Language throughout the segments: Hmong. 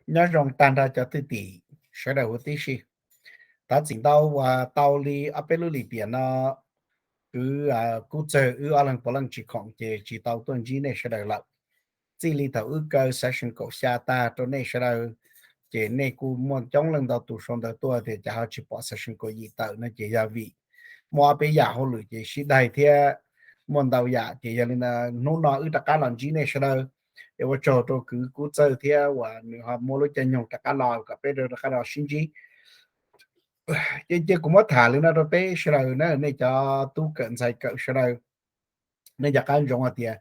Nyob zoo tag nrho cov thwj tim sawv daws huv tib si. Thov txim ntau uas tau li ob peb lub lim tiam no, kwv Kub Txawg wb ob leeg puav leej tsis khoom ces tsis tau tuaj ntsib nej sawv daws lawm. Txij li thaum wb kaw session kaum xya tag rau nej sawv daws, ces nej kuj muaj coob leej ntau tus sau ntawv tuaj tias cas ho tsis pom session kaum yim tawm no ces yog vim muaj ob peb yam hauj lwm ces sib daig thiab muaj ntau yam ces yog li ntawd hnub no wb rov qab los ntsib nej sawv daws. Es ua tsaug rau kwv Kub Txawg thiab uas nws ho muab lub caij nyoog rov qab los kom peb rov qab los sib ntsib. Ces cia kuv muab tham li no rau peb sawv daws na, nej cov tub kawm ntxhais kawm sawv daws, nej cov qab ntsoov hais tias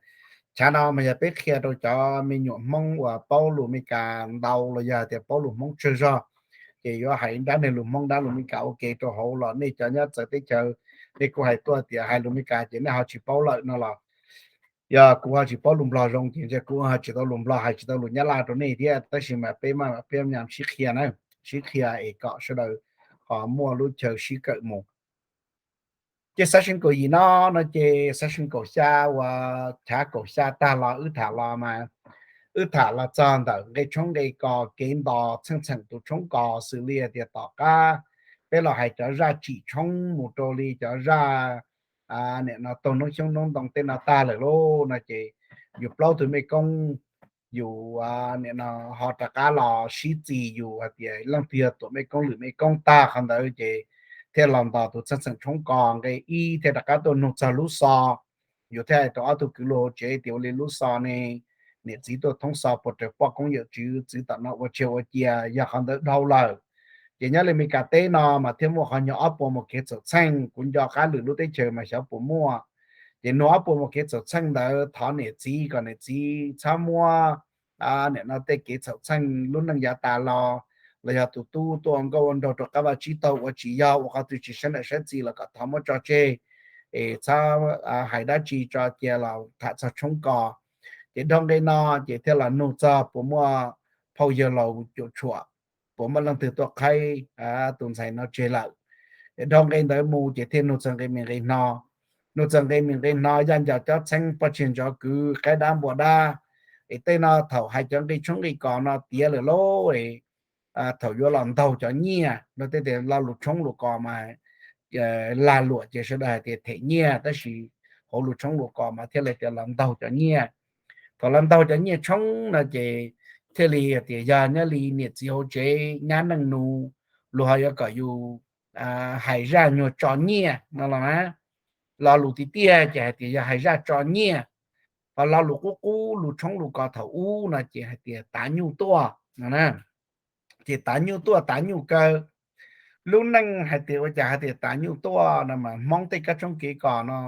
chav no mas yog peb qhia rau cov me nyuam Hmoob uas paub lus Meskas ntau los yog tias paub lus Hmoob tsawg zog, ces yuav hais dab neeg lus Hmoob dab lus Meskas ua ke rau hauv los nej cov nyob txawv teb chaws, nej kuj hais tuaj tias hais lus Meskas ces nej ho tsis paub lawm no los yog kuv ho tsis paub lus Nplog zoo ces ntshe kuv ho tsis tau lus Nplog hais tsis tau lus Nyab Laj rau nej thiab, tab sis mas peb maj mam peb nyam sib qhia na, sib qhia es kom sawv daws ho muaj lub chaw sib kawm mus. Ces session kaum yim no, no ces session kaum xya uas chav kaum xya tag los wb tham los mas, wb tham los txog ntawm nqe tshoob nqe kos kev ntos txheej txheem tus tshoob kos xws li tias tom qab peb los hais cov zaj tsim tshoob mus rau li cov zaj nim no taug noob xyoob noob ntoo tej no tag lawm lauj no ces yus plaub tug mej koob yus nim no ho rov qab los sib txis yus hais tias leej twg yog tuam mej koob lwm mej koob tag qhov ntawd ces thiaj los ntos tus txheej txheem tshoob kos nqe ib thiaj rov qab tuaj nug txog lub xo. Yus thiaj hais rau ob tug kwv luag hauv tsev tias ua li lub xo ne, niam txiv tuaj thoob xo puas raws poj koob yawm tswv txwv tom no ua tsaug ua cia, yog qhov ntawd dhau lawm ces nyob li Meskas teb no mas thiaj muaj qhov nyuag ob puas mus kev txhaum txheej, kuv nco qab lwm lub teb chaws mas xyov puas muaj. Ces nug ob puas mus kev txhaum txheej ntawd thov niam txiv kom niam txiv txhob muab nim no tej kev txhaum txheej lub neej yav tas los, los yog tus tub tuaj ua nkauj ua nraug rau qab vaj tsib taug ua tsis yog ua qhov twg tsis sab nam sab txis los kom thov muab tso tseg, es txhob hais dab tsi tso cia los tham txog tshoob kos. Ces dhau nqe no ces thiaj los nug txog puas muaj phauj yawg laus cuam tshuam, puas muaj leej twg tuaj qhaib tus ntxhais no tseg lawm. Dhau nqe ntawd mus ces thiaj nug txog nqe me nqe no. Nug txog nqe me nqe no, yaj ncaus cob txheeb, poj tsiaj ntsov kwv, qaib dab npua dab. Es tej no thaum hais cov nqe tshoob nqe kos no tiav lawm lauj, thaum yuav los ntaug cov nyiaj no tej tias lo lus tshoob lus kos mas lag luam ces sawv daws hais tias them nyiaj, tab sis hauv lus tshoob lus kos mas thiaj li tias los ntaug cov nyiaj. Thaum los ntaug cov nyiaj tshoob no ces thiaj li tias yog nyob li niam txiv hauv tsev nyab neej nus, luag ho yuav kom yus hais zaj nyuag tso nyiaj no los na. Lo lus tiag tiag ces hais tias yog hais zaj tso nyiaj. Ho lo lus qub qub lus tshoob lus kos thaum ub no ces hais tias tav nyuj tuaj no na. Ces tav nyuj tuaj tav nyuj kaw. Lub neej hais tias ua cas hais tias tav nyuj tuaj no mas Hmoob tej kab tshoob kev kos no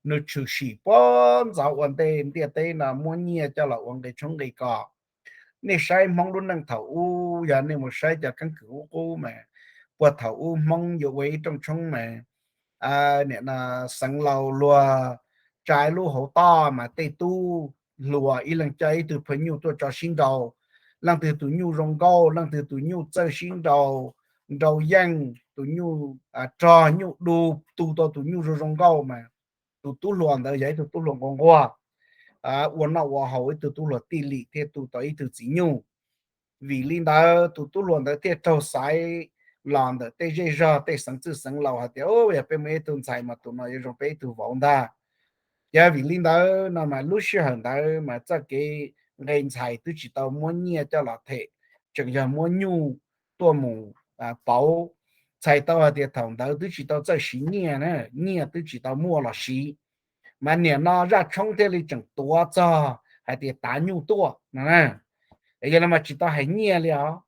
nws tshwm sim puag ntxov ua ntej ntiaj teb no muab nyiaj coj los ua nqe tshoob nqe kos. Nej saib Hmoob lub neej thaum ub, yog nej mus saib cov keeb kwm ub qub mas, puag thaum ub Hmoob yuav ua ib rooj tshoob mas, nim no xeev laus luag tsa ib lub hauv toj mas tej tub hluas ib leeg coj ib tug phaj nyuj tuaj tso sib nraus. Leej twg tus nyuj zoo nkauj, leej twg tus nyuj txawj sib nraus, nrau yeej, tus nyuj rog nyuj du, tu tau tus nyuj zoo zoo nkauj mas tus tub hluas ntawd yog ib tug tub hluas nquag nquag, ua noj ua haus ib tug tub hluas tij lim thiaj tu tau ib tug txiv nyuj. Vim li ntawd tus tub hluas ntawd thiaj raug xaiv los ntawm tej zej zog tej xeev txwj xeev laus hais tias, yog peb muaj ib tug ntxhais mas tus no yuav zoo peb ib tug vauv ntag. Ces vim li ntawd no mas lub sij hawm ntawd mas txoj kev nqe ntxhais twb tsis tau muab nyiaj coj los them, tseem yog muab nyuj tuaj mus pauv. Txhais tau hais tias thaum ntawd twb tsis tau txawj siv nyiaj na, nyiaj twb tsis tau muaj los siv. Mas niam no zaj tshoob thiaj li tseem tuav txog hais tias tav nyuj tuaj no na. Yog li mas tsis tau hais nyiaj li os.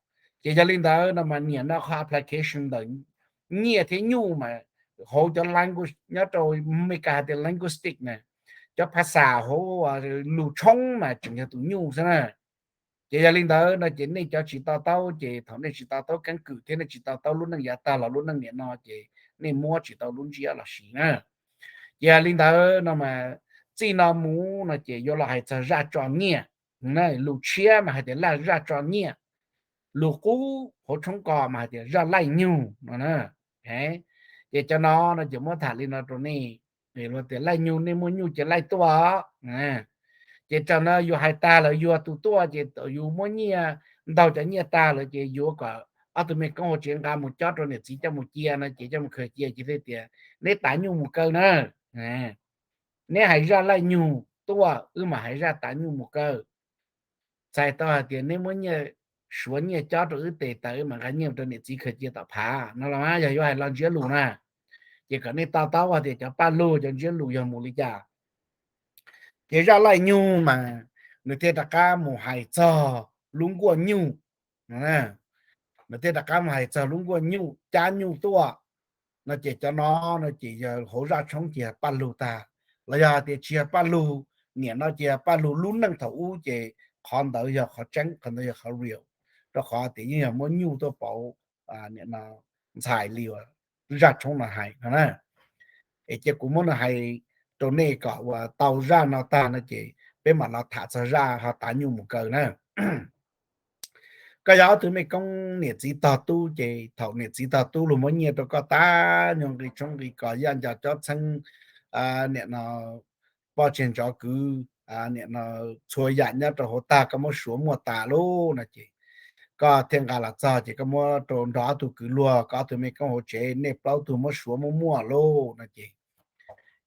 Ces yog li ntawd no mas niam no qhov application ntawm nyiaj thiab nyuj mas hauv cov language nyob rau Meskas hais tias linguistic na, cov phas xas hauv lus tshoob mas tseem yog tus nyuj xwb na. Ces yog li ntawd no ces nej cov tsis to taub ces thaum nej tsis to taub keeb kwm thiab nej tsis to taub lub neej yav tag los lub neej niam no ces nej muab tsis tau lub ntsiab los siv na. Ces yog li ntawd no mas txij no mus no ces yuav los hais txog zaj tso nyiaj. Lus tshiab mas hais tias zaj tso nyiaj, lus qub hauv tshoob kos mas hais tias zaj laij nyug no na. Ces cov no no ces muab tham li no rau nej. Luag tias laij nyug, nej muaj nyuj ces laij tuaj. Ces txog no yus hais tag lawm, yus yog tus tuaj ces yus muab nyiaj, ntaug cov nyiaj tag lawm ces yuav kom ob tug mej koob hauv tsev nqa mus cob rau niam txiv coj mus cia no ces coj mus khaws cia ces thiaj tias neb tav nyuj mus kaw na. Neb hais zaj laij nyug tuaj, wb mam hais zaj tav nyuj mus kaw. Txhais tau hais tias neb muab nyiaj, suav nyiaj cob rau wb tes taw, wb mam nqa nyiaj rau niam txiv khaws cia tom phav no los mas yog yuav hais lo ntsiab lus na. Ces kom nej to taub hais tias cov paj lug cov ntsiab lus yog mus li cas. Ces zaj laij nyug mas nws thiaj rov qab mus hais txog lub nkuaj nyuj, nws thiaj rov qab mus hais txog lub nkuaj nyuj, cab nyuj tuaj no ces cov no no ces yog hauv zaj tshoob ces yog paj lug tag, los yog hais tias tsis yog paj lug, niam no ces yog paj lug lub neej thaum ub ces qhov ntawd yog qhov tseeb, qhov ntawd yog qhov real, rau qhov tias yeej yog muab nyuj tuaj pauv, nim no ntxhais li uas zaj tshoob no hais no na. Es cia kuv muab nws hais rau nej kom uas tau zaj no tag no ces peb mam los tham txog zaj ho tav nyuj mus kaw na. Koj yog ob tug mej koob niam txiv tog tub ces thaum niam txiv tog tub luag muab nyiaj rau koj tas nyuag nqi tshoob nqi kos yaj nco cob txheeb, nim no pob tseg ntsov kwv, nim no txhua yam nyob rau hauv tag koj muab suav muaj tas lawm no ces koj thiaj nqa los txog ces koj muab rau nrog ob tug kwv luag, koj ob tug mej koob hauv tsev nej plaub tug muab suav muaj muaj lawm no ces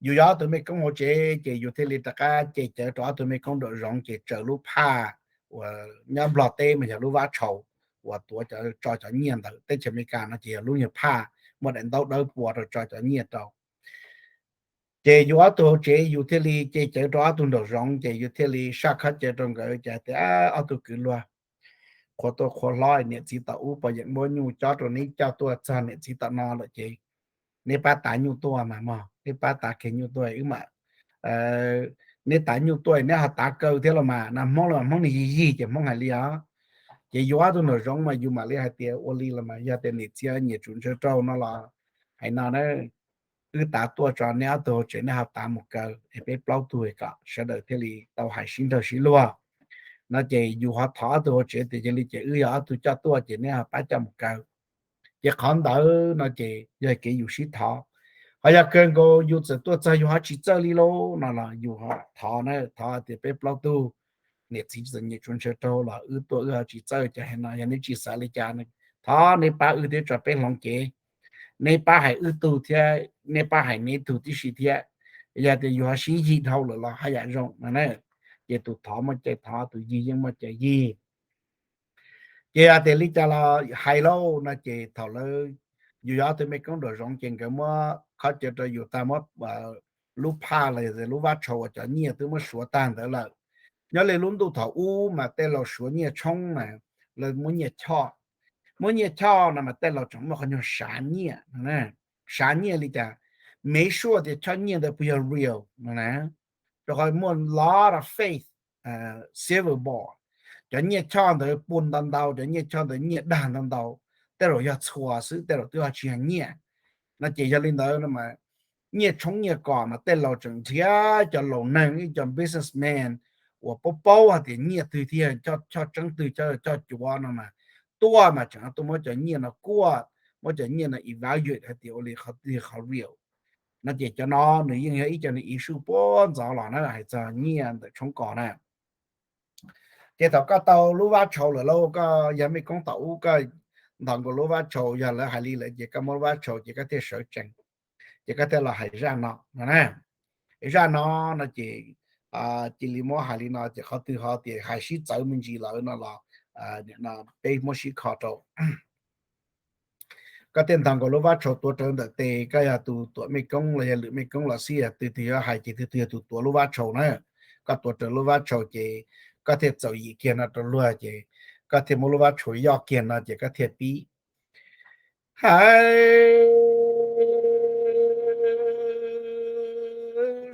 yus yog ob tug mej koob hauv tsev ces yus thiaj li rov qab ce cawv rau ob tug mej koob nraum zoov ces tsaws lub phaj uas nyob Nplog teb mas yog lub vab tshau uas tuav tso cov nyiaj ntawd, teb chaws Amelikas no ces yog lub nyuag phaj muaj daim ntaub dawb pua rau tso cov nyiaj rau. Ces yus ob tug hauv tsev yus thiaj li ce cawv rau ob tug nraum zoov ces yus thiaj li saj khob cawv rau nkawd ces hais tias ob tug kwv luag, qhuas tuaj qhuas hlob niam txiv tom ub pog yeem muab nyuj cob rau neb coj tuaj txog niam txiv tom no lawm ces neb pab tav nyuj tuaj mas mog, neb pab tav kiag nyuj tuaj wb mam, neb tav nyuj tuaj neb ho tav kaw thiab los mas no. Hmoob los mas Hmoob nws yig yig ces Hmoob hais li os. Ces yus ob tug nraum zoov mas yus mam li hais tias ua li los mas yog tias niam txiv nyiam tsum ntshaw rau no los hais no na, wb tav tuaj tso neb ob tug hauv tsev neb ho tav mus kaw es peb plaub tug kom sawv daws thiaj li tau hais sib nrog sib luag no ces yus ho thov ob tug hauv tsev tias yog li ces wb yog ob tug coj tuaj ces neb ho pab coj mus kaw. Ces qhov ntawd no ces yog kev yus sib thov. Ho yog kawg nkaus yus txawm tuaj txog yus ho tsis txawj li lauj no los yus ho thov na, thov tias peb plaub tug niam txiv txawm nyiam tsum ntshaw rau los wb tuaj wb ho tsis txawj ces hais no yog neb tsis xav li cas, thov neb pab wb thiab tso peb hloov cev. Neb pab hais wb tug thiab neb pab hais neb tug tib si thiab. Yog tias yus ho sib yig dhau lawm los haj yam zoo no na. Ces tus thov muaj cai thov, tus yig yeej muaj cai yig. Ces yog tias li cas los hais lauj no ces thaum lawv, yus yog ob tug mej koob nraum zoov ces nkawd muab khob cawv rau yus tag, muab lub phaj los yog lub vab tshau uas cov nyiaj twb muab suav tag ntawd lawm. Nyob li lub ntuj thaum ub mas tej laus suav nyiaj tshoob mas lawv muab nyiaj choj, muab nyiaj choj no mas tej laus tseem muaj qhov nyuag sav nyiaj, sav nyiaj li cas, mev suaj tias choj nyiaj ntawd puas yog real no na. Rau qhov muaj lot of fake silver ball, cov nyiaj choj ntawd pua ntau ntau, cov nyiaj choj ntawd nyiaj dag ntau ntau, tej zaum yog txhuas xwb tej zaum twb ho tsis yog nyiaj no ces yog li ntawd no mas nyiaj tshoob nyiaj kos mas tej laus tseem nrhiav cov laus neeg ib co business man uas paub paub hais tias nyiaj twg thiaj choj tseeb twg choj cuav no mas tuaj mas tseem tuaj muab cov nyiaj no kuaj, muab cov nyiaj no evaluate hais tias ua li qhov twg qhov real no ces cov no nws yeej yog ib co nws issue puag ntxov los na hais txog nyiaj ntawm tshoob kos na. Ces thaum koj tau lub vab tshau lawm lauj, koj yog mej koob tom ub koj nthos nkaus lub vab tshau, yog lawv hais li lawm ces koj muab lub vab tshau ces koj thiaj sawv tsees, ces koj thiaj los hais zaj no no na. Zaj no no ces cia li muab hais li no ces qhov twg ho tias hais sib txawv me ntsis lawm no los peb muab sib kho rau. Koj thiaj nthos nkaus lub vab tshau tuav rawv ntawm tes, koj yog tus tuam mej koob los yog lwm mej koob los xij, yog twg twg yuav hais ces twg twg yog tus tuav lub vab tshau na. Koj tuav rawv lub vab tshau ces koj thiaj txaus yim kiag no rau luag ces koj thiaj muab lub vab tshau yoj kiag no ces koj thiaj pib hais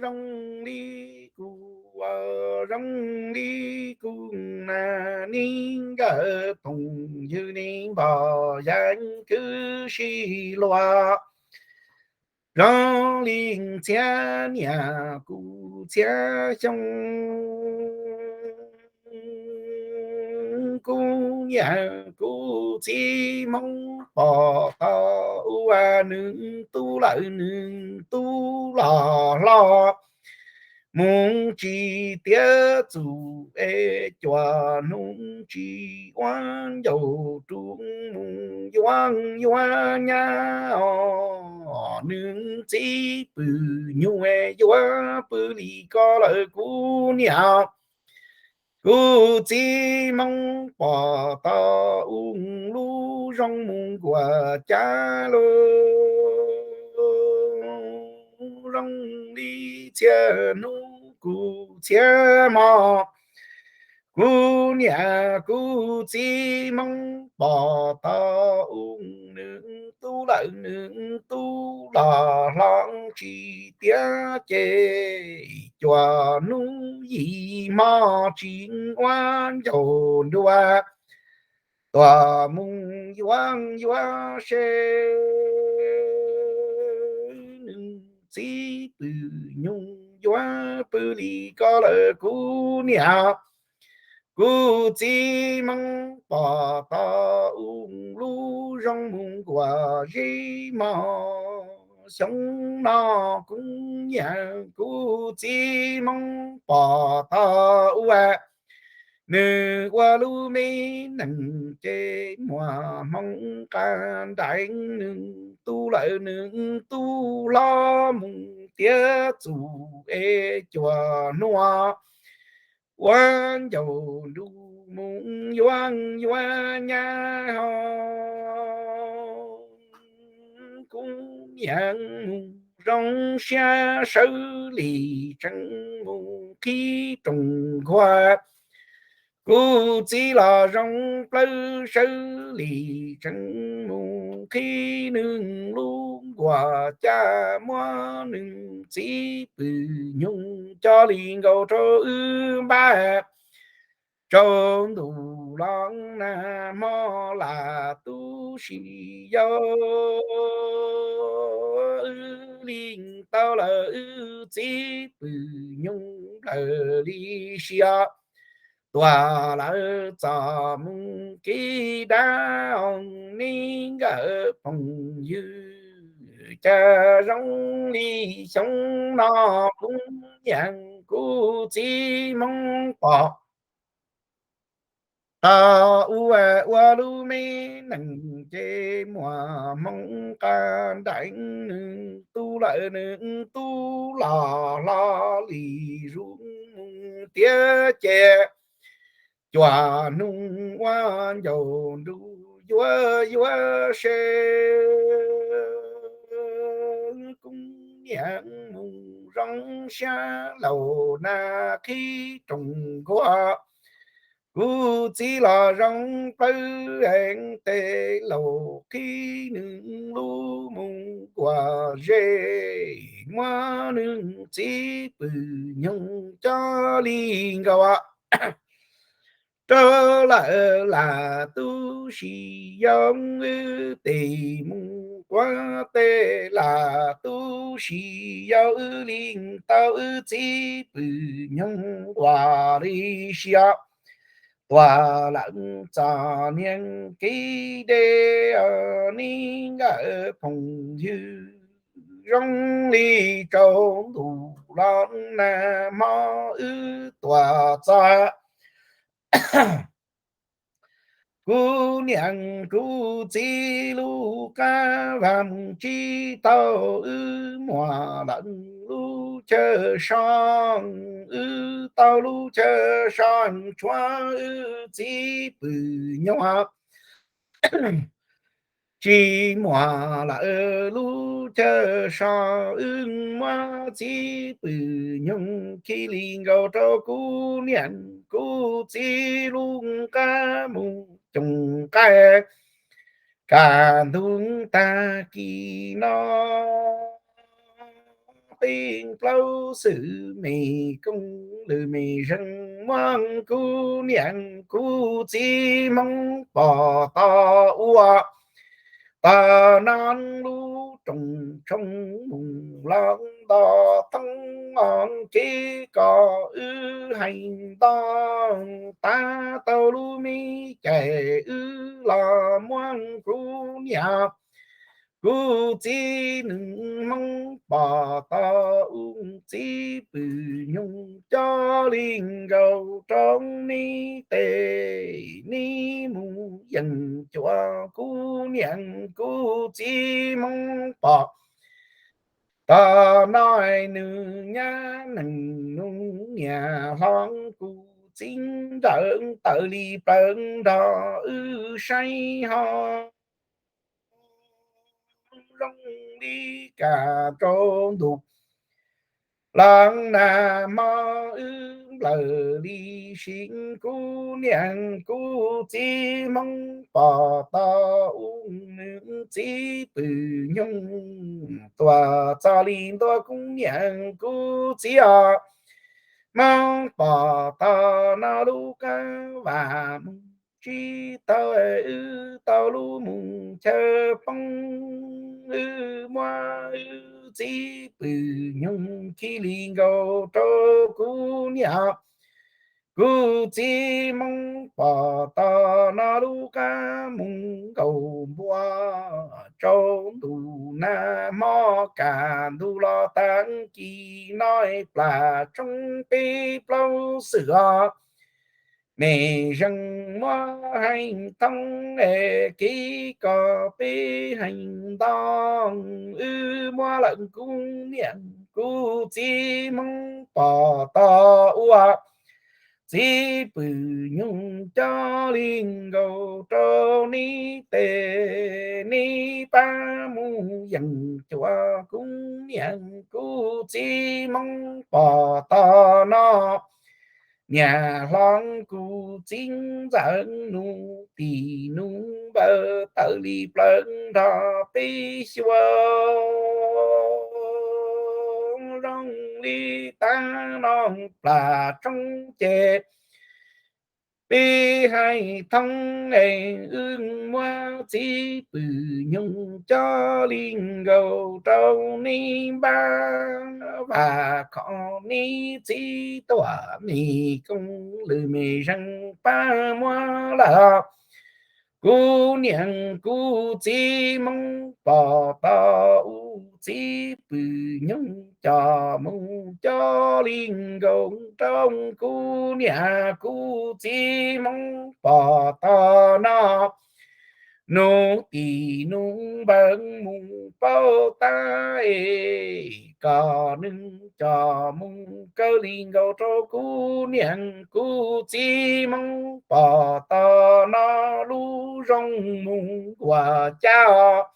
zoo li kuv, zoo li kuv na, neb nkawm phooj ywg neb npog yeeb kwv sib luag, zoo li txhiab niam kuv txhiab xyoo, kuv niam kuv txiv Hmoob pom tau ua nws tub lawm nws tub los hlob, mus tsis tiav txuj es cua hnub tsis ua ncaus rus mus yuav yuav nyab os. Nws txiv pw nyuj yuav pw li ko lawm kuv niam. Kuv txiv Hmoob pom tau ua lub zoo mus nkuas cas lub zoo li txhia hnub kuv txhia hmo. Kuv niam kuv txiv Hmoob pom tau ua nws tub lawm nws tub los hlob tsis tiav ces cua hnub yim hmo tsis ua ncaus nruas tuam mus yuav yuav se. Nws txiv pw nyuj yuav pw li ko lawm kuv niam. Kuv txiv Hmoob pom tau ua lub zoo mus nkuas zeb hmo. Xyoo no kuv niam kuv txiv Hmoob pom tau ua nws ua lub me neej ces muaj hmoo qab nraim nws tub lawm nws tub hlob mus tiav txuj es cua hnub ua ncaus nruas mus yuav yuav nyab ho. Kuv niam mus zoo siab sawv li tseem mus qhib rooj nkuaj. Kuv txiv los zoo plawv sawv li tseem mus qhib nws lub nkuaj cas muab nws txiv pw nyuj coj li nkaus rau wb npaj. Tsaus ntuj los nag hmo lam tu si yau, wb li tau lawm wb txiv pw nyuj lawm li siab. Tuaj lawm txom mus kev dab os ne nkawm phooj ywg, cas zoo li xyoo no kuv niam kuv txiv Hmoob pom tau ua ua lub me neej ces muaj hmoo qab nraim nws tub lawm nws tub los hlob li zus mus tiav ces cua hnub ua ncaus nruas yuav yuav se. Kuv niam mus zoo siab laus nag qhib rooj nkuaj. Kuv txiv los zoo plawv heev tes laus qhib nws lub mus nkuaj zeb, muab nws txiv pw nyuj coj li nkaus rau lawm lam tu si yau wb tes mus quav tes lam tu si yau wb li tau wb txiv pw nyuj ua li siab. Tuaj lawm txom niag kev deb ne nkawm phooj ywg, zoo li tsaus ntuj los nag hmo wb tuaj txog kuv niam kuv txiv lub qab vaj mus tsis tau, wb muaj lawm lub chaw so, wb tau lub chaw so tshuav wb txiv pw nyuj. Tsis muaj lawm lub chaw so, wb muab txiv pw nyuj khi li nkaus rau kuv niam kuv txiv lub qab mus coom nqaij. Kaj ntug tag kis no, peb plaub xwm me koob lwm me zeeg muab kuv niam kuv txiv Hmoob pom tau ua tau no lub rooj tshoob mus los nto thoob os kev kom wb hais nto tas tau lub me caij wb los muab kuv niam kuv txiv nws Hmoob pom tau, kuv txiv pw nyoog coj li nkaus rau neb tes, neb mus yeem cuag kuv niam kuv txiv Hmoob pom tau no. Nws nyab nees nus niam hlob kuv txiv nrawm tawm li plawv nrog wb saib ho zoo li kaj rau ntuj los nag hmo wb nplawm li si, kuv niam kuv txiv Hmoob pom tau, kuv txiv pw nyoog tuaj txog li ntua, kuv niam kuv txiv os, Hmoob pom tau no lub qab vas mus tsis tau, wb tau lub mus chaw poob, wb muab wb txiv pw nyoog khi li nkaus rau kuv niam kuv txiv Hmoob pom tau no lub qab mus nkaus npua, tsaus ntuj nag hmo kaj ntug los tag kis no plas tsoob peb plaub xwm os. Mej zeej muab heev thoob es kev kos peb heev ntau, wb muab lawm kuv niam kuv txiv Hmoob pom tau, ua txiv pw nyoog coj li nkaus rau neb tes, neb pab mus yeem cuag kuv niam kuv txiv Hmoob pom tau no. Niam hlob kuv txiv ntxawm nus tim nus npawg tawm li plawv nrog peb xyuas zoo li tag no plas tsoob ces peb hais thoob es wb muab txiv pw nyoog coj li nkaus rau neb npab vas khov neb txiv tuam mej koob lwm mej zeej pab muab lawm. Kuv niam kuv txiv Hmoob pom tau, kuv txiv pw nyoog coj mus coj li nkaus rau kuv niam kuv txiv Hmoob pom tau no. Nus tim nus npawg mus paub tab es kom nws coj mus kaw li nkaus rau kuv niam kuv txiv Hmoob pom tau no. Lub zoo mus nkuas caj os,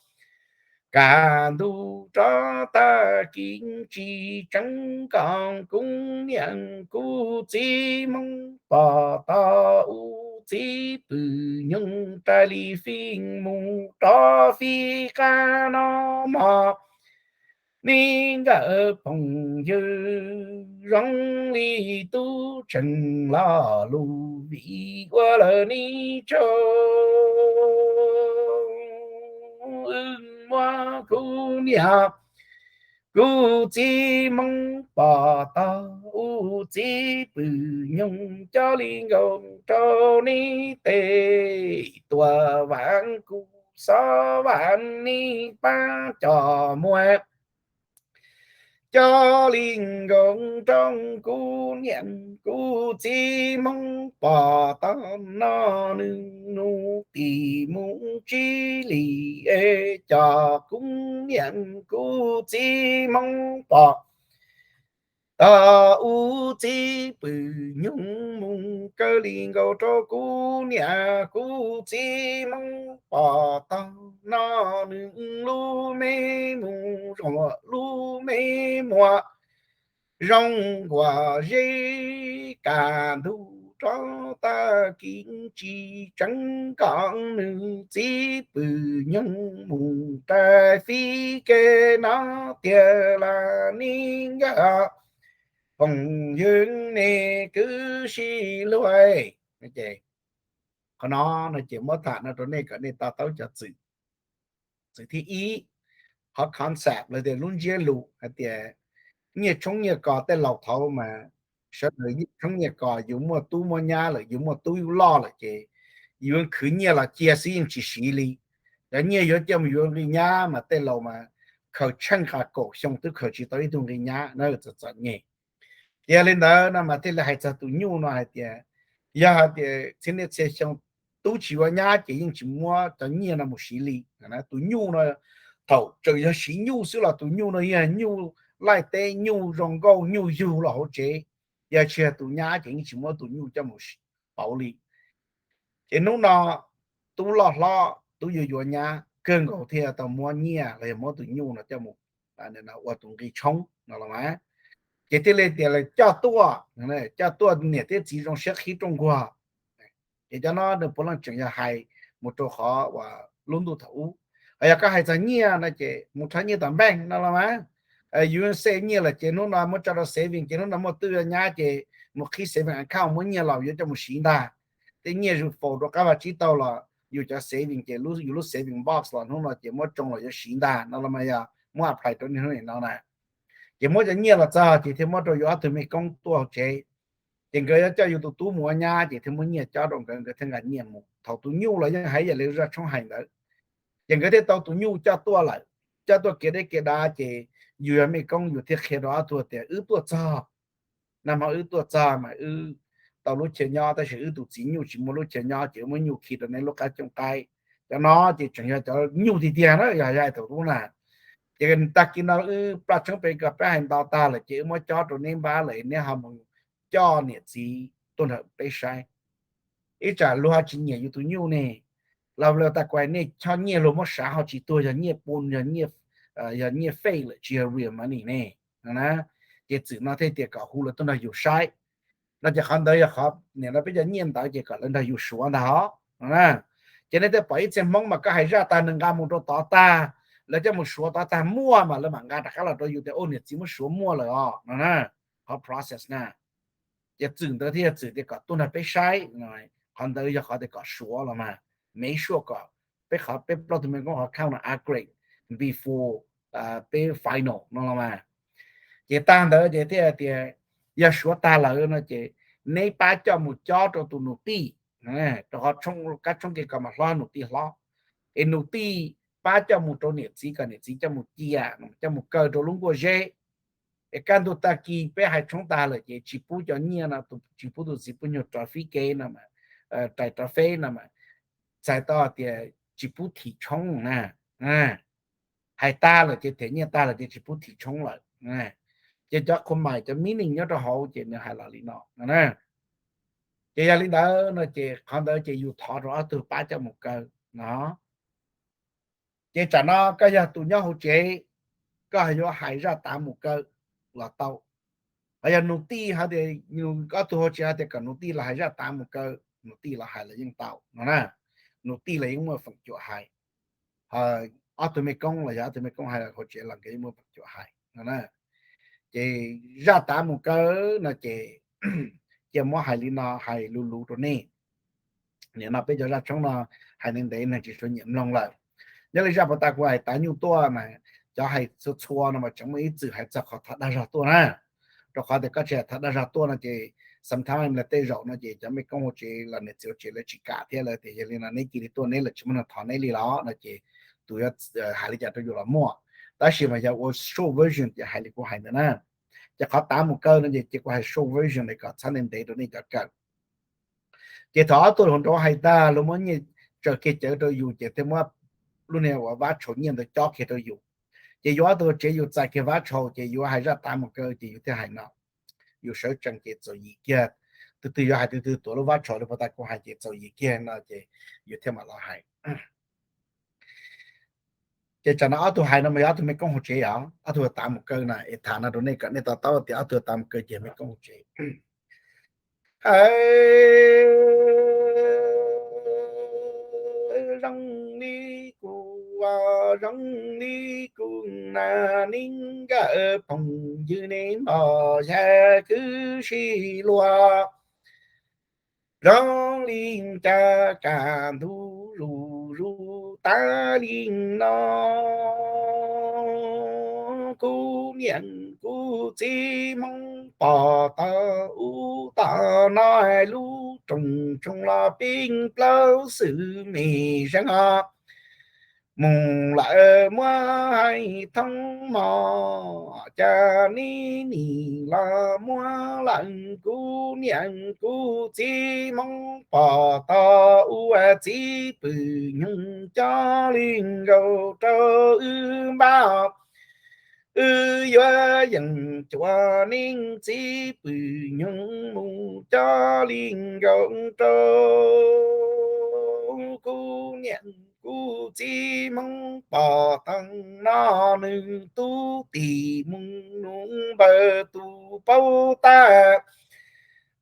kaj ntug rov tag kis tsis tseev kom kuv niam kuv txiv Hmoob pom tau, kuv txiv pw nyoog rais li fij mus rov fij qab no mog. Neb nkawm phooj ywg zoo li tub tseeg los lus vim ua lawm neb tsaug, wb muab kuv niam kuv txiv Hmoob pom tau, kuv txiv pw nyoog coj li nkaus rau neb tes. Tuam vam kuv xov vam neb pab coj mus coj li nkaus rau kuv niam kuv txiv Hmoob pom tau no. Nws nus tim mus tsib li es coj kuv niam kuv txiv Hmoob pom tau, kuv txiv pw nyoog mus kaw li nkaus rau kuv niam kuv txiv Hmoob pom tau no. Nws lub me mus zuam lub me muag zoo nkuas zeb, kaj ntug rov tag kis tsis tseev kom nws txiv pw nyoog mus rais fij ke no tiag las neb nkawm phooj ywg nej kwv sib luag. Qhov no no ces muab tham no rau nej kom nej to taub cov txwm. Txwm thib ib, qhov concept los tias lub ntsiab lus hais tias nyiaj tshoob nyiaj kos tej laus thaud mas sawv daws nyiaj tshoob nyiaj kos, yus muaj tub muaj nyab lawm, yus muaj tub yus loj lawm ces yus khwv nyiaj los cia xwb yeej tsis siv li. Cov nyiaj yuav coj mus yuav nqi nyab mas tej laus mas khaws tsheej kaum xyoo twb khaws tsis tau ib tug nqi nyab na, txom txom nyem. Ces yog li ntawd no mas thiaj li hais txog tus nyuj no hais tias, yog hais tias txhia niaj txhia xyoo tub tsis yuav nyab ces yeej tsis muab cov nyiaj no mus siv li. Tus nyuj no thaum tseem yog siv nyuj xwb los tus nyuj no yog nyuj laij teb, nyuj zoo nkauj, nyuj yug los hauv tsev. Yog tsis yog tus nyab ces yeej tsis muab tus nyuj coj mus pauv li. Ces hnub no tub loj hlob tub yuav yuav nyab kawg nkaus thiaj tau muab nyiaj los yog muab tus nyuj no coj mus ua tus nqi tshoob no los mas. Ces thiaj li tias coj tuaj, coj tuaj niam thiab txiv zoo siab qhib rooj nkuag. Ces cov no nws puav leej tseem yog hais mus rau qhov uas lub ntuj thaum ub. Ho yog koj hais txog nyiaj no ces mus rho nyiaj tom npeej no los mas. Yus xev nyiaj lawm ces hnub no muab tso rau saving ces hnub no muaj twj nyab ces mus qhib saving account muab nyiaj los yuav coj mus siv ntag. Tej nyiaj yus faus rau qab vaj tsib taug los yus cov saving ces yus lub saving box los hnub no ces muab tsoo los yuav siv ntag no los mas yog muab apply rau niaj hnub nim no na. Ces muab cov nyiaj los txog ces thiaj muab rau yus ob tug mej koob tuaj hauv tsev. Ces nkawd yuav coj yus tus tub mus ua nyab ces thiaj muab nyiaj cob rau nkawd, nkawd thiaj nqa nyiaj mus. Thaum tus nyuj los yeej hais yam li zaj tshoob hais ntawd. Ces nkawd thiaj tau tus nyuj coj tuaj lawm, coj tuaj kev deb kev dav ces yus yog mej koob yus thiaj qhia rau ob tug tias wb tuaj txog, nag hmo wb tuaj txog mas wb tau lub chaw nyob tab sis wb tus txiv nyuj tsis muaj lub chaw nyob ces wb muab nyuj khi rau neb lub qab cooj qaib. Cov no ces tseem yog cov nyuj tiag tiag na, yog hais thaum ub na. Ces tag kis no wb plaj tshoob pem ko peb hais ntau tag lawm ces wb muab cob rau neb npab lawm neb ho mus coj niam txiv tuaj nrog peb saib. Ib tsam luag ho tsis nyiam yus tus nyuj ne, los tas kuv hais nej, choj nyiaj luag muab sav ho tsis tuag, yog nyiaj pun, yog nyiaj fake lawm tsis yog real money ne. Ces txwm no thiaj tias kom hu lawv tuaj nrog yus saib. No ces qhov ntawd yog qhov nim no peb cov nyiaj ntawd ces kom lawv nrog yus suav ntag os. Ces nej thiaj pom ib txhia Hmoob mas koj hais zaj tag nws nqa mus rau tod tag, lawv coj mus suav tod tag muaj mas lawv mam nqa rov qab los rau yus tias ua niam txiv muab suav muaj lawm os no na. Qhov process na, ces txwm ntawd thiaj yog txwm tias kom tuaj nrog peb saib. Qhov ntawd yog qhov tias kom suav los mas, make sure kom peb qhov peb plaub tug mej koob qhov account no upgrade before peb final no los mas. Ces tag ntawd ces thiaj tias yog suav tag lawm no ces neb pab coj mus cob rau tus nus tij, rau qhov kab tshoob kev ko mas hlob nus tij hlob. Es nus tij pab coj mus rau niam txiv kom niam txiv coj mus cia, coj mus kaw rau lub nkuaj zeb. Es kaj ntug tag kis peb hais tshoob tag lawm ces tsis pub cov nyiaj no, tsis pub tus txiv pub nyuag rov fib kev no, rais rov feb no mas, txhais tau tias tsis pub thim tshoob na. Hais tag lawm ces them nyiaj tag lawm ces tsis pub thim tshoob lawm. Ces cov qhua mais cov meaning nyob rau hauv ces nws hais los li no no na. Ces yog li ntawd no ces qhov ntawd ces yus thov rau ob tug pab coj mus kaw no. Ces tsam no koj yog tus nyob hauv tsev, koj yuav hais zaj tav mus kaw los tau. Ho yog nus tij hais tias, ob tug hauv tsev hais tias kom nus tij los hais zaj tav mus kaw, nus tij los hais los yeej tau no na. Nus tij los yeej muaj feem cuam hais. Ho ob tug mej koob los yog ob tug mej koob hais hauv tsev los nkawd yeej muaj feem cuam hais no na. Ces zaj tav mus kaw no ces cia muab hais li no hais luv luv rau nej. Nim no peb cov zaj tshoob no hais ntev ntev neeg tsis tshua nyiam mloog lawm. Nyob li zaj puag ta kuv hais tav nyuj tuaj mas cov hais txhua txhua no mas tseem muaj ib txwm hais txog qhov thov dag zog tuaj na. Rau qhov tias koj tsis hais thov dag zog tuaj no ces sometimes tej zaum no ces cov mej koob hauv tsev los niam txiv hauv tsev lawv tsis kam thiab lawv tias yog li no neb cia li tuaj neb lawm tsis muaj neeg thov neb li los no ces tus yuav hais li cas rau yus los muaj. Tab sis mas yog ua short version ces hais li kuv hais ntawd na. Ces qhov tav mus kaw no ces cia kuv hais short version kom txhob ntev ntev rau nej cov kawm. Ces thaum ob tug hluas nraug hais tag luag muab nyiaj tsaws kiag cawv rau yus ces thiaj muab lub niag uas vab tshau nyiaj ntawd cob kiag rau yus. Ces yus ob tug tsev yus txais kiag vab tshau ces yus hais zaj tav mus kaw ces yus thiaj hais no. Yus sawv tsees ces txaus yim kiag. Tus twg yuav hais tus twg tuav lub vab tshau li puag ta kuv hais ces txaus yim kiag no ces yus thiaj mam los hais. Ces tsam no ob tug hais no mas yog ob tug mej koob hauv tsev os, ob tug tav mus kaw na es tham no rau nej kom nej to taub tias ob tug tav mus kaw ces mej koob hauv tsev. Zoo li kuv, zoo li kuv na, nej nkawm phooj ywg nej npog yag kwv sij luag. Zoo li cas kaj ntug zuj zus tas li no, kuv niam kuv txiv Hmoob pog tau ub tau no, lub rooj tshoob los pib plaub xwm me zeeg os. mus lawm muab hais thoob mos, cas neb nim los muab lawm kuv niam kuv txiv Hmoob pom tau ua txiv pwm nyoog coj li nkaus rau wb npaj. Wb yuav yeem cuam neb txiv pwm nyoog mus coj li nkaus rau kuv niam kuv txiv Hmoob pom tau no nws tub tim mus nug npawg tus paub tag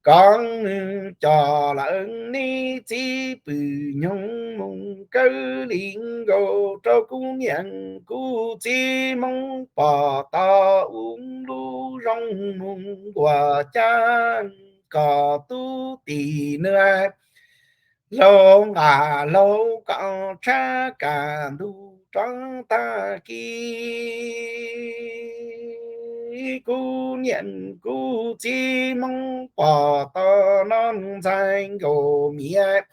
kom nws coj lawm neb txiv pwm nyoog mus kawg li nkaus rau kuv niam kuv txiv Hmoob pom tau ua lub zoo mus nkuas caj kom tub tim nws laug nqa laug kom tshab kaj ntug rov tag kis. Kuv niam kuv txiv Hmoob pom tau no ntxhais nkaus miv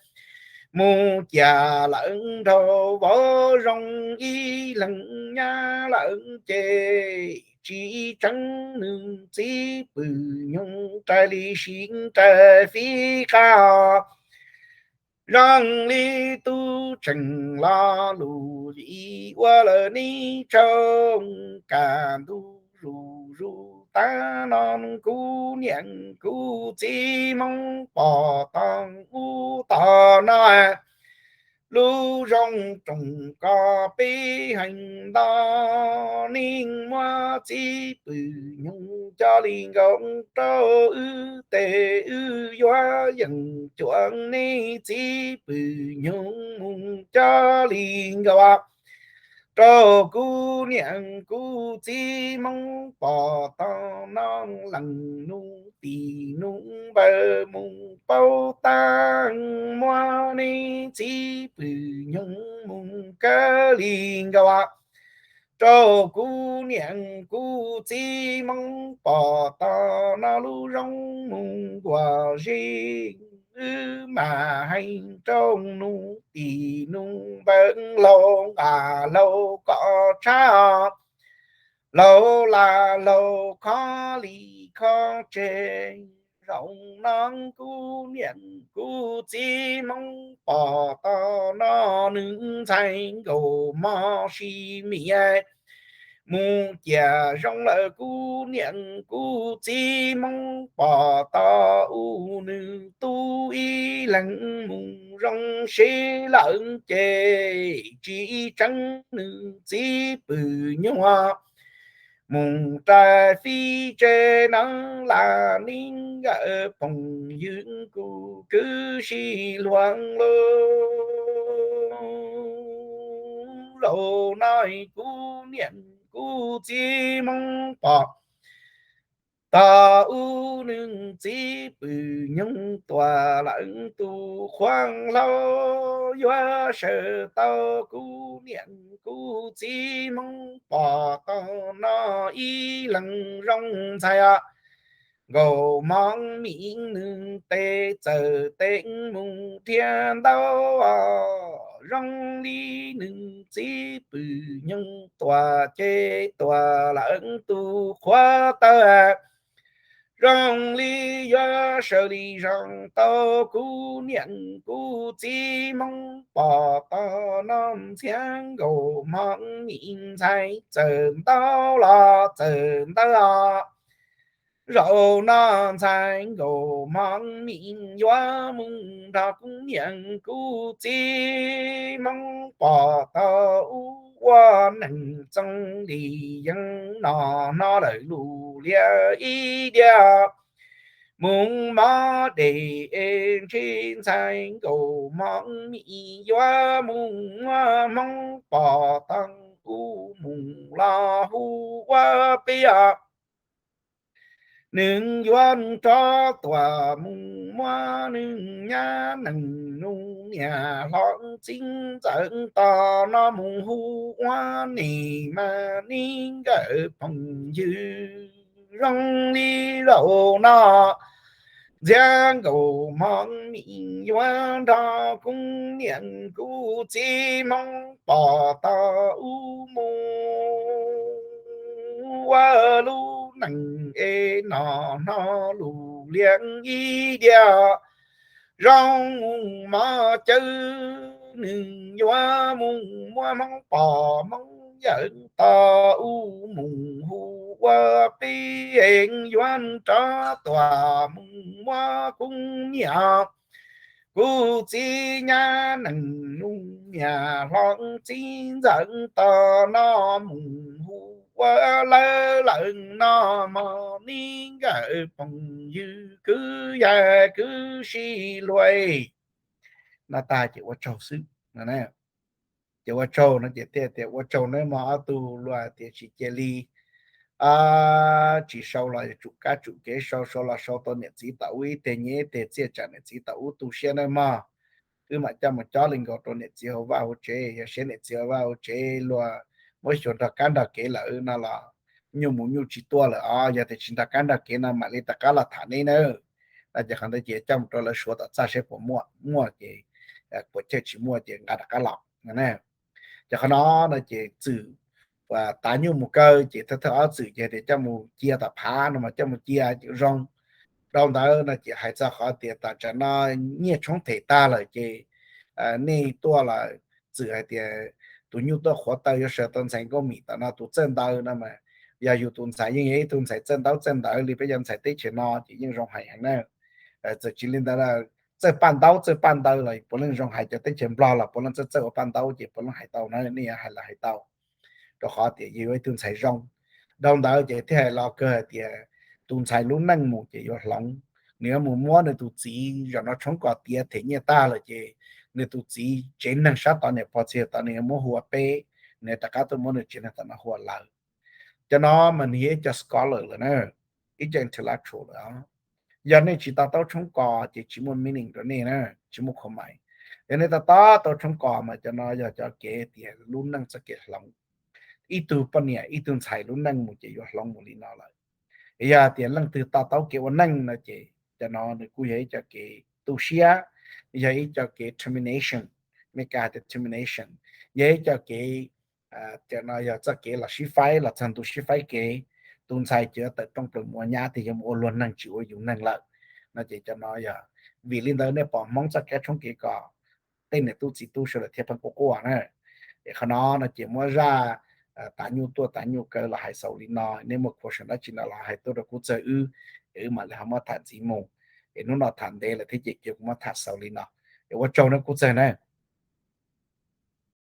mus ciam lawm nraug vauv zoo ib leeg nyab lawm ces tsis tseeb nws txiv pwm nyoog raws li sib raws fib qab. Zoo li tub tseem lo lus vim ua lawm neb tsaug kaj ntug zuj zus tag no kuv niam kuv txiv Hmoob pom tau ub tau no lub zoo roos koj peb heev ntau. Neb muab txiv pwm nyoog coj li nkaus rau wb tes wb yuav yeem cuam neb txiv pwm nyoog mus coj li nkaus rau kuv niam kuv txiv Hmoob pom tau no leej nus tim nus npawg mus paub tag muab neb txiv pwm nyoog mus kawg li nkaus rau kuv niam kuv txiv Hmoob pom tau no lub zoo mus nkuas zeb. Wb mam hais rau nus tim nus npawg laug nqa laug kom tshab laug la laug khob li khob tseg. Zaum no kuv niam kuv txiv Hmoob pom tau no nws ntxhais nkaus mog si miv mus ciam zoo lawm kuv niam kuv txiv Hmoob pom tau ub nws tub ib leeg mus zoo si lawm ces tsis tseeb nws txiv pwm nyuag mus raws fib tseg nawb las neb nkawd phooj ywg kuv kwv sib luag lub. Zaum no kuv niam kuv txiv Hmoob pom tau ub nws txiv pwm nyoog tuam lawm tus qhuab hlau yuav sawv tau kuv niam kuv txiv Hmoob pom tau no ib leeg zoo ntxhais nkaus hmoob miv nws tes txawm tes mus dhia ntau zoo li nws txiv pwm nyoog tuam ces tuam lawm tus qhuab tawg zoo li yuav sawv li zoo tau kuv niam kuv txiv Hmoob pom tau no ntxhiab nkaus hmoob miv ntxhais txawm ntau los txawm ntawd os. Zaum no ntxhais nkaus hmoob miv yuav mus nrog kuv niam kuv txiv Hmoob pom tau ub ua neej txoos li yeej no no lawm lus liab ib diav mus mov dej es ntshe ntxhais nkaus hmoob miv yuav mus muab hmoob pom tau ub mus los hu ua peb os. Nws yuav rov tuam mus muab nws nyab nees nus niam hlob txiv ntxawm tos no mus hu ua neb mas neb nkawd phooj ywg zoo li zaum no Ntxhiab Nkaus Hmoob Mim yuav nrog kuv niam kuv txiv Hmoob Pom tau ub mus ua lub neej es noj hno lus liab ib diav zoo mus mov cawv, nws yuav mus muab Hmoob Pom Hmoob Yawm tau ub mus hu ua peb, yuav rov tuaj mus muab kuv niam kuv txiv nyab neej nus niam hlob txiv ntxawm tau no mus hu ua lawv lawm no mog, neb nkawm phooj ywg kwv yawg kwv sib luag. No tag ces ua tsaug xwb. Ces ua tsaug no ces thiaj tias ua tsaug nawb mog ob tug, luag tias tsis cia li tsis sau los yuav tsum kab tsum kev sau, sau los sau tau niam txiv tom ub ib teg nyiaj ib teg txiaj tsam niam txiv tom ub tu siab nawb mog. Wb mam coj mus cob li nkaus rau niam txiv hauv vaj hauv tsev, yog siab niam txiv hauv vaj hauv tsev luag muab xyuas nrog kab nrog kev lawm no los nyuj mus nyuj tsis tuaj lawm os, yog tias tsis nrog kab nrog kev no mam li rov qab los tham neb nawb. No ces qhov ntawd ces coj mus rau lawv suav tom txaj seb puas muaj, muaj ces puas chawj, tsis muaj ces nqa rov qab los. Ces qhov no no ces Txwm tav nyuj mus kaw ces thawj thawj ob Txwm ces tias coj mus cia tom phav no mas coj mus cia ces zoo. Dhau ntawd no ces hais txog qhov tias tam tsam no nyiaj tshoob them tag lawm ces nej tuaj los Txwm hais tias tus nyuj tuaj qhuav taw yuav sawv tau ntxhais Nkauj Mim tom no tus txawj ntaw no mas yog yus tus ntxhais yeej yog ib tug ntxhais txawj ntaub txawj ntawv li peb cov ntxhais teb chaws no ces yeej zoo hais heev na. Txawm tsis li ntawd, txawj paj ntaub txawj paj ntaw los puav leej zoo hais, cov teb chaws Nplog los puav leej txawj txawj ua paj ntaub ces puav leej hais tau na, nej yuav hais los hais tau, rau qhov tias yus yog ib tug ntxhais zoo. Dhau ntawd ces thiaj hais los kawg hais tias tus ntxhais lub neej mus ces yuav hloov, nws yuav mus muab nws tus txiv, zaum no tshoob kos tiav them nyiaj tag lawm ces nws tus txiv tsev neeg sab tod niam pog txiv tod nws yuav muab hu ua peb, nws rov qab tuaj muab nws tsev neeg tom no hu ua lawv. Cov no mas nws yog ib co scholar lawm na, ib co intellectual lawm. Yog nej tsis to taub tshoob kos ces tsis muaj meaning rau nej na, tsis muaj khuam mais. Yog nej to taub taub tshoob kos mas cov no yog cov kev tias lub neej txoj kev hloov. Ib tug poj niam ib tug ntxhais lub neej mus ces yuav hloov mus li no lawm. Yog tias leej twg to taub kev ua neej no ces cov no nws kuj yog ib co kev tu siab, yog ib co kev determination, Meskas hais tias determination, yog ib co kev, cov no yog txoj kev los sib faib los txog ntu sib faib kev, tus ntxhais ces yuav tawm rooj plaws mus ua nyab tiag, yuav mus ua luag neeg tsis ua yus neeg lawm. No ces cov no yog, vim li ntawd nej pom Hmoob txoj kab tshoob kev kos tej niam tub txiv tub sawv daws thiaj pheej quaj quaj na. Es qhov no no ces muab zaj tav nyuj tuaj tav nyuj kaw los hais xaus li no, nej muaj question dab tsi no los hais tuaj rau kuv txawg wb, es wb mam li ho muab tham ntxiv mus. Es hnub no tham ntev lawm thiab ces cia kuv muab tham xaus li no. Es ua tsaug nawb kuv txawg na.